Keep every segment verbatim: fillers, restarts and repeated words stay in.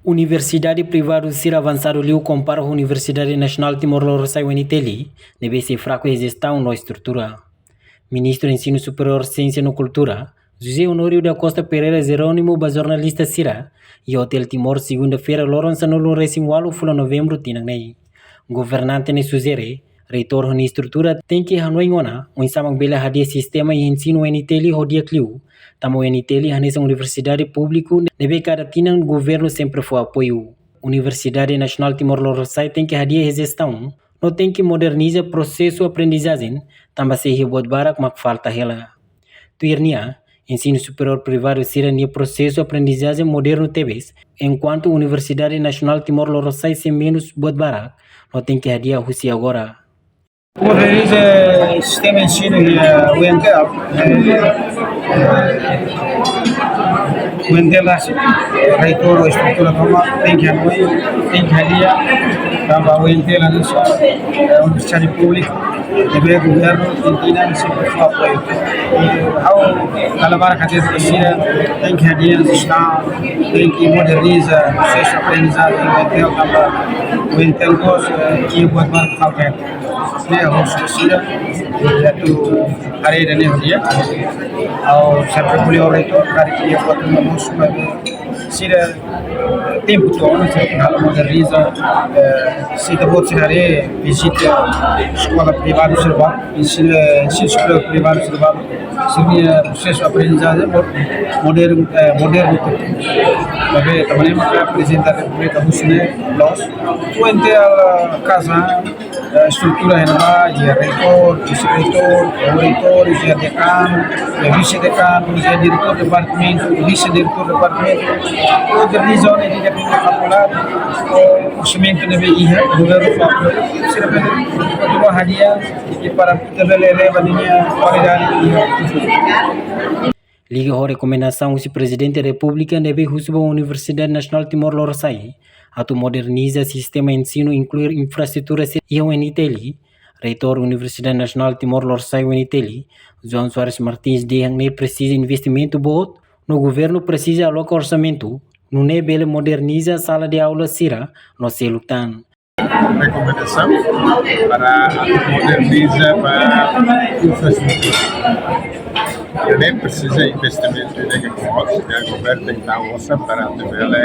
Universidade privadu sira avansadu liu kompara ho Universidade Nasionál Timor Lorosa'e, U N T L, ne'ebé sei fraku iha jestaun no estrutura. Ministru Ensinu Superiór, Siénsia no Kultura, José Honório da Costa Pereira Jerónimo ba jornalista sira iha Hotel Timor, segunda-feira, loron sanulu-resin-ualu fulan Novembru tinan ne'e. Governante ne'e sujere, reitór ho nia estrutura tenke hanoin ona oinsá mak bele hadi'a sistema ensinu U N T L ho di'ak liu, tanba U N T L hanesan universidade públiku ne'ebé kada tinan governu sempre fó apoiu. Universidade Nasionál Timor Lorosa'e tenke hadi'a iha jestaun, no tenke moderniza prosesu aprendizajen, tanba sei iha buat barak mak falta hela. Tuir nia, ensinu superiór privadu sira-nia prosesu aprendizajen modernu tebes, enkuantu Universidade Nasionál Timor Lorosa'e sei menus buat barak, no tenke hadi'a husi agora. Moderniza sistema ensinu iha U N T L, eh, U N T L rasik, reitór, estrutura tomak, tenke hanoin, tenke hadi'a, tanba U N T L hanesan, eh, universidade públiku, ne'ebé governu, Argentina, sempre fó apoiu. I ha'u, dala barak hatete ba sira, tenke hadi'a jestaun, tenke moderniza prosesu aprendizajen U N T L, tanba U N T L mós, eh, iha buat barak falta. Ne'e ha'u husu ba sira, i atu haree ida-ne'e di'ak. Ha'u sempre ko'alia ho reitór, karik iha buat ruma mosu, maibé sira tempu to'o ona, sira halo moderniza, eh, se ita-boot sira haree, vizita eskola privadu sira balu, ensinu, eh, ensinu superiór privadu sira balu, sira-nia prosesu aprendizajen mo-, modernu, eh, modernu tebes. Maibé, tanba ne'e maka Prezidente da Repúblika husu ne'e loos. U N T L, eh, kaza, eh, estrutura iha ne'ebá, iha reitór, vise-reitór, reitór, iha dekanu, iha vise-dekanu, iha diretór departamentu, vise-diretór departamentu. Moderniza ona nia fakuldade, eh, orsamentu ne'ebé iha, governu fó apoiu, sira bele kontinua hadi'a, i para ita bele eleva ninia kualidade iha futuru. Liga ho rekomendasaun husi Prezidente Repúblika ne'ebé husu ba Universidade Nasionál Timor Lorosa'e atu moderniza sistema ensinu, inklui infraestrutura sira iha U N T L, Reitór Universidade Nasionál Timor Lorosa'e, U N T L, João Soares Martins, dehan ne'e presiza investimentu boot, no governu presiza aloka orsamentu, nune'e bele moderniza sala de aula sira no seluk tan. Rekomendasaun para moderniza ba infraestrutura. Ne'e presiza investimentu ne'ebé boot, i governu tenke dada osan para atu bele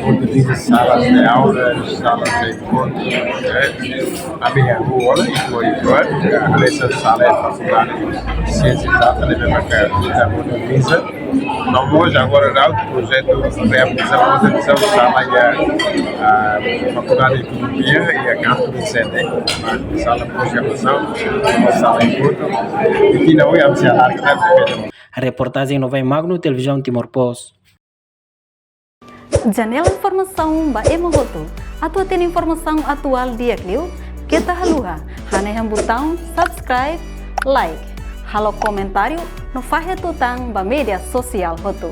moderniza salas de aula, salas de enkontru, eh, ami iha rua, i rua, rua, eh, hanesan sala fakuldade siénsia ezata, ne'ebé maka ita moderniza. No mós agora, na outro projetu, realiza modernizasaun sala iha, ah, Fakuldade de Ekonomia iha kantu de sede, sala pós-graduasaun, sala enkontru, i tina ohin ami sei alarga, né? Reportajen Novae Magno, Televizaun Timor Post. Janela informasaun ba ema hotu. Atu hatene informasaun atuál di'ak liu, keta haluha hanehan butaun subscribe, like, halo komentáriu, no fahe tutan ba média sosiál hotu.